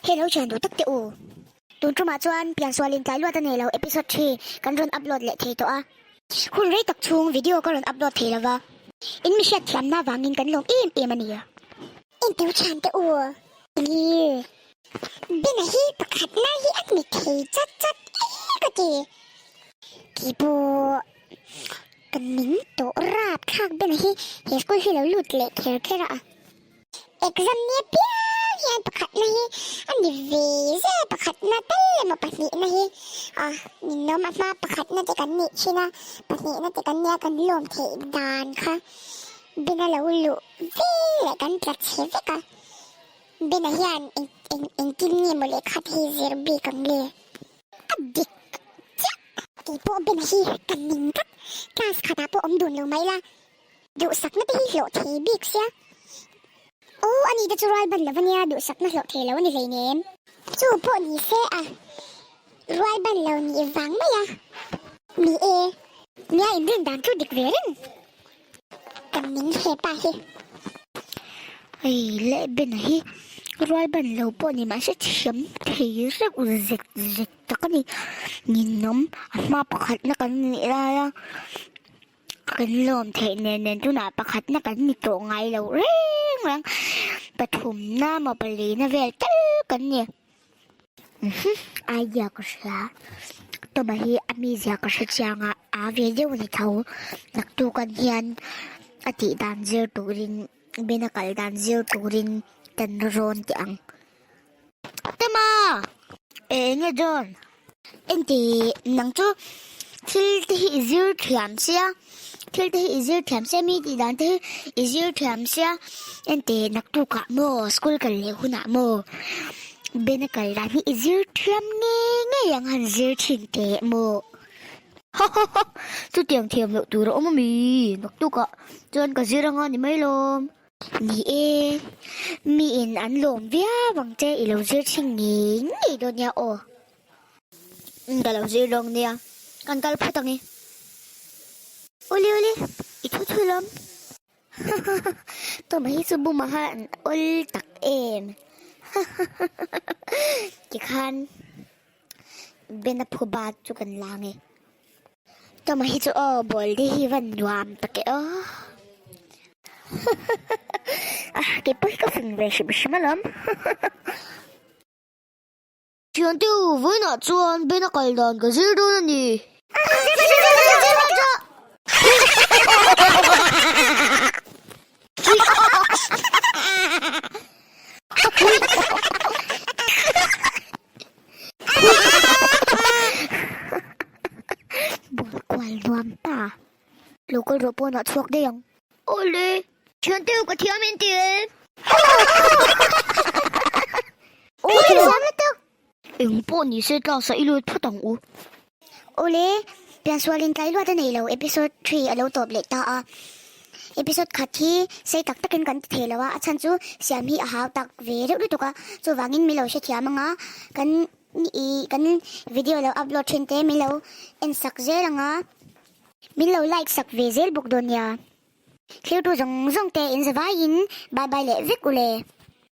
Hello thian duh tak teh u. Tun tumah chuan piansual in tlai luat a nei lo episode thi kan rawn upload leh thei tawh a. Hun rei tak chhung video ka rawn upload thei lova. In mi hriat thiamna vangin kan lawm em em a ni. Inteu thian teh u. Clear. Bena hi pakhatna hi a ni thei chat chat e ka ti. Keipawh ka ning tawh rap thlak Bena hi he school hi lo lut leh kher kher a. Exam ni apiang hian pakhatna hi a ni ve zel pakhatna tal emaw pahnihna hi a ninawm a hma pakhatna te kan nih thin a pahnihna te kan nia kan lawm theih dan kha Bena lo luh ve leh kan tla chhe vek a. Bena hian eng eng engtin nge maw lehkha te hi zir bik ang le? A dik chiah. Keipawh Bena hi ka ning tlat. Class khatah pawh awm dun lo mai la. Duhsakna te hi hlawh thei bik sia. Aw ani te chu rual ban lo ania duhsakna hlawh thei lo ani hleinem. Chu pawh ni se a rual ban lo nih vang mai a. Ni e. Nia inrin dan chu dik ve reng. Ka ning he pa hi. Hei leh Ben hi rual ban lo pawh ni mahse thiam thei reuh zet zet tak a ni. Ninawm a hma pakhatna kan nih lai a kan lawm theih nen nen tunah pakhatna kan ni tawh ngai lo reng reng pathumna maw palina vel tal kan ni. Idea ka hria Toma hi a mizia ka hre chiang a aa ve deuh a ni tho naktuk an hian a tih dan zir turin Ben a kal dan zir turin kan rawn teh ang. Toma! Eng nge John? Engti nang chu thil te hi i zir thiam sia thil te hi i zir thiam sia mi tih dan te hi i zir thiam sia engti naktuk ah maw school kal leh hunah maw Ben a kal dan hi i zir thiam ngei ngei ang han zir thin teh maw ha ha ha chutiang thiam loh tur a awm ami naktuk ah chuan ka zir anga ni mai lawm. Ni e, mi in an lawm viau ang che i lo zir thin ngei ngei dawn nia aw. Ka lo zir lawng nia, kan kal phawt ang e. Uli uli, i thu thu lawm. Tawma hi chu buma kha an awl tak em. Tikhan Ben a phu bat chu kan la ang e. Tawma hi chu aw ball te hi van nuam tak e aw. Ah kei pawh hi ka fing ve hrim hrim alawm. Thiante u vawiinah chuan Ben a kal dan ka zir dawn a ni. Ball kual nuam ta. Local rawh pawnah chhuak daih ang. Awle, thiante u ka thiam in ti em? Eng pawh ni se class ah i lut phawt ang u. Awle, piansualin tlai luat a nei lo episode 3 a lo tawp leh ta a. Episode khat hi sei tak takin kan ti thei lo a, a chhan chu siam hi a hau tak ve reuh lutuk a, chuvangin min lo hrethiam anga kan i kan video lo upload thin te min lo en sak zel anga min lo like sak ve zel bawk dawn nia. Thiltu zawng zawng te in zavaiin bye bye leh vek u le.